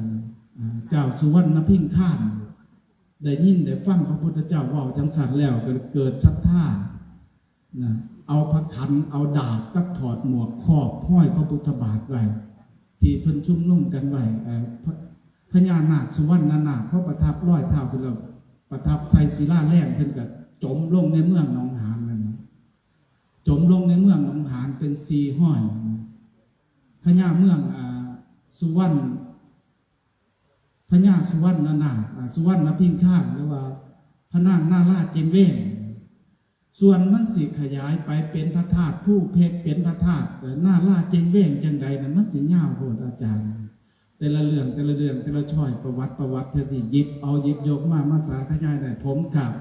อ่า เจ้าสุวรรณพิงคาร ได้ยินได้ฟังพระพุทธเจ้าเว้าจังซั่นแล้วก็เกิดศรัทธา นะ เอาพระขัน เอาดาบกับถอดหมวกครอบห้อยพระพุทธบาทไว้ ที่เพิ่นชุมนุมกันไว้ เอ่อ พระ พญานาคสุวรรณนาค เขาประทับห้อยเท้าขึ้นแล้ว ประทับใส่ศิลาแรง เพิ่นก็จมลงในเมืองหนองหานนั่นนะ จมลงในเมืองหนองหานเป็นสี่ห้อย พญาเมือง อ่า สุวรรณ พญาสุวรรณนาค อ่า สุวรรณพิงคาร หรือว่าพระนางนาราเจงเวง ส่วนมันสิขยายไปเป็นพระธาตุภูเพชร เป็นพระธาตุ เอ่อ นาราเจงเวงจังใดนั้น มันสิยาวโพดอาจารย์ แต่ละเรื่อง แต่ละเรื่อง แต่ละช่อย ประวัติ ประวัติ เทื่อที่หยิบเอา หยิบยกมา มาสาธยายได้ ผมกับ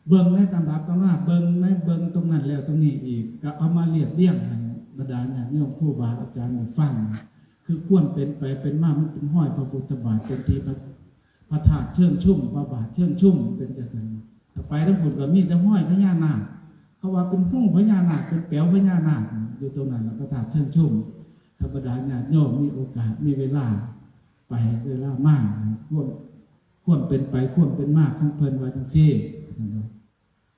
เบิ่งในตำรับตำรา เบิ่งใน เบิ่งตรงนั้นแล้วตรงนี้อีก ก็เอามาเรียบเรียงให้บรรดาญาติโยมครูบาอาจารย์ได้ฟัง คือความเป็นไปเป็นมา มันเป็นห้อยพระพุทธบาท เป็นที่พระ พระธาตุเชิงชุม พระบาทเชิงชุม เป็นจังซั่น ถ้าไปทางพุ้นก็มีแต่ห้อยพญานาค เขาว่าเป็นหูพญานาค เป็นแป๋วพญานาค อยู่ตรงนั้น แล้วพระธาตุเชิงชุม ธรรมดาญาติโยมมีโอกาส มีเวลา ไปเวลามา ควร ความเป็นไป ความเป็นมาของเพิ่นว่าจังซี่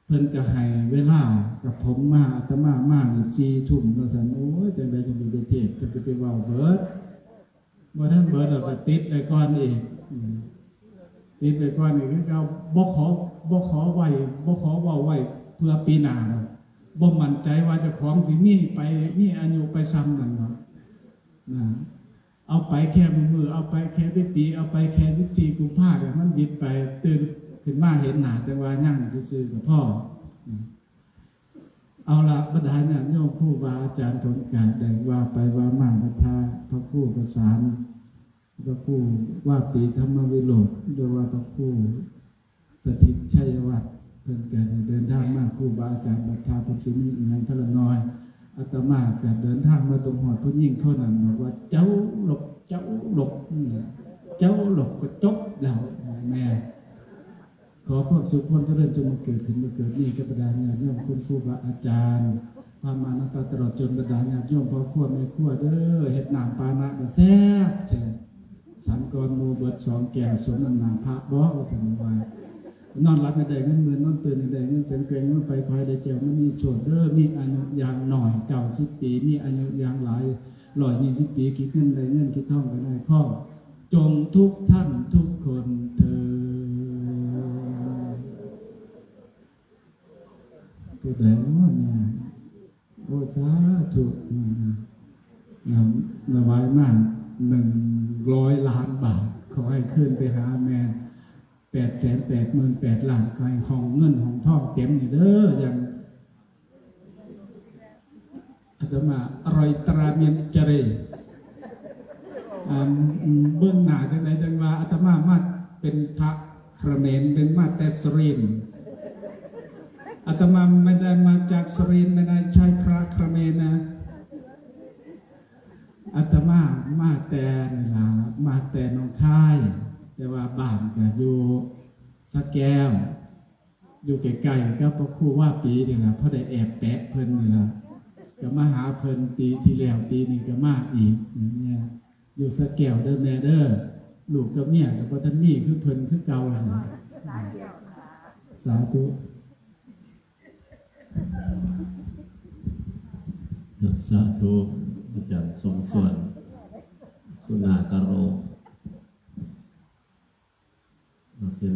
เพิ่นก็ให้เวลากับผมมา อาตมามานี่สี่ทุ่ม ว่าซั่น โอ้ย จังใดจังสิได้เทศน์ จังสิไปเว้าเบิด บ่ทันเบิดแล้วก็ติดไว้ก่อนอีก อืม ติดไว้ก่อนอีกคือเก่า บ่ขอ บ่ขอไว้ บ่ขอเว้าไว้เพื่อปีหน้าดอก บ่มั่นใจว่าเจ้าของสิมีไป มีอายุไปส่ำนั้นดอก นะ เอาไปแค่มื้อ เอาไปแค่วิปี เอาไปแค่สิบสี่กุมภาเนี่ย มันบิดไป ตื่นขึ้นมาเห็นหน้า แต่ว่ายังซื่อๆก็พอ อืม เอาละ บรรดาญาติโยมครูบาอาจารย์ ผมก็ได้ว่าไปว่ามาพระ พระครูประสาน พระครูว่าปีธรรมวิโรจน์ หรือว่าพระครูสถิตชัยวัฒน์ เพิ่นก็ได้เดินทางมา ครูบาอาจารย์บัดท่าเพิ่นสิมีอีหยังเทื่อละน้อย อาตมาก็เดินทางมาตรงฮอดผู้หญิงคนนั้น บอกว่า เจ้าหลบ เจ้าหลบ เจ้าหลบก็จบแล้ว แม่ ขอความสุขความเจริญจงบังเกิดขึ้นบังเกิดมีกับบรรดาญาติโยมคุณครูบาอาจารย์ พระมหานักปราชญ์ตลอดจนบรรดาญาติโยมพ่อครัวแม่ครัวเด้อ เฮ็ดน้ำปานะก็แซ่บแซ่บ ฉันก่อนหมู่เบิดสองแก้ว สมน้ำหน้าพระบ่ ว่าซั่นว่า นอนหลับให้ได้เงินหมื่น นอนตื่นให้ได้เงินแสน แกว่งเงินไปขอให้ได้แก้วมณีโชติเด้อ มีอายุอย่างน้อยเก้าสิบปี มีอายุอย่างหลายร้อยยี่สิบปี คิดเงินได้เงิน คิดทองก็ได้ทอง จงทุกท่านทุกคนเทอญ ผู้ใดเนาะเนี่ย โอ้ สาธุ อืม นำ ถวายมาหนึ่งร้อยล้านบาท ขอให้ขึ้นไปหาแม่ แปดแสนแปดหมื่นแปดล้าน ขอให้ห้องเงินห้องทองเต็มนี่เด้อ อย่าง อาตมาอร่อยตราเมียนเจเร อ่า เบิ่งหน้าจังใดจังว่าอาตมามาเป็นพระเขมร เป็นมาแต่สุรินทร์ อาตมาไม่ได้มาจากสุรินทร์ ไม่ได้ใช่พระเขมรนะ อาตมามาแต่นี่ล่ะ มาแต่หนองคาย แต่ว่าบ้านก็อยู่สระแก้ว อยู่ใกล้ๆกับพระครูว่าปีนี่ล่ะ พอได้แอบแปะเพิ่นนี่ล่ะ ก็มาหาเพิ่นปีที่แล้ว ปีนี้ก็มาอีก อย่างเงี้ย อยู่สระแก้วเด้อแม่เด้อ ลูกกับเมียก็บ่ทันมีคือเพิ่นคือเก่าหั่นล่ะ สาธุ สาธุ อาจารย์สมส่วน คุณากะโร เป็น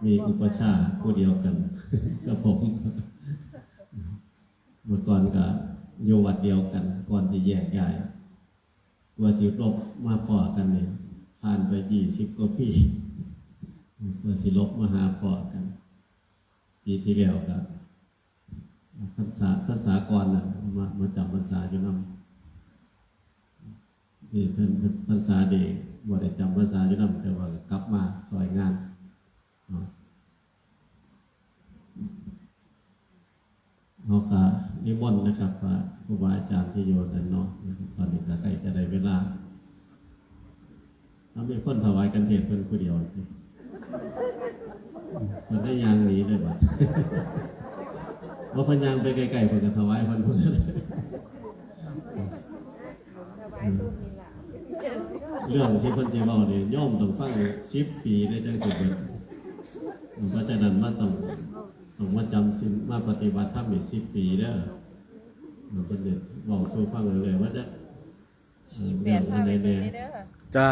มีอุปัชฌาย์ผู้เดียวกันกับผม เมื่อก่อนก็อยู่วัดเดียวกัน ก่อนที่แยกย้าย กว่าสิลบมาพ้อกันนี่ ผ่านไปยี่สิบกว่าปี กว่าสิลบมาหาพ้อกัน ปีที่แล้วก็ พรรษา พรรษาก่อนน่ะ มา มาจำพรรษาอยู่นำ นี่เพิ่น พรรษานี่บ่ได้จำพรรษาอยู่นำ แต่ว่าก็กลับมาซอยงานเนาะ เฮาก็นิมนต์นะครับ พระครูบาอาจารย์ที่อยู่ด้านนอกนะครับ ตอนนี้ก็ใกล้จะได้เวลา ถ้ามีคนถวายคันเทศน์เพิ่นผู้เดียว เพิ่นได้ย่างหนีเลยบัด ว่าเพิ่นย่างไปใกล้ๆ เพิ่นก็ถวายเพิ่น เพิ่น เรื่องที่เพิ่นสิเว้านี่ โยมต้องฟังสิบปีได้จังสิเบิด เพราะฉะนั้นมาต้อง ต้องมาจำศีล มาปฏิบัติธรรมอีกสิบปีเด้อ เพิ่นสิเว้าสู่ฟังเรื่อยๆ ว่าจะ เอ่อ เรื่องอันใดแน่ จ้า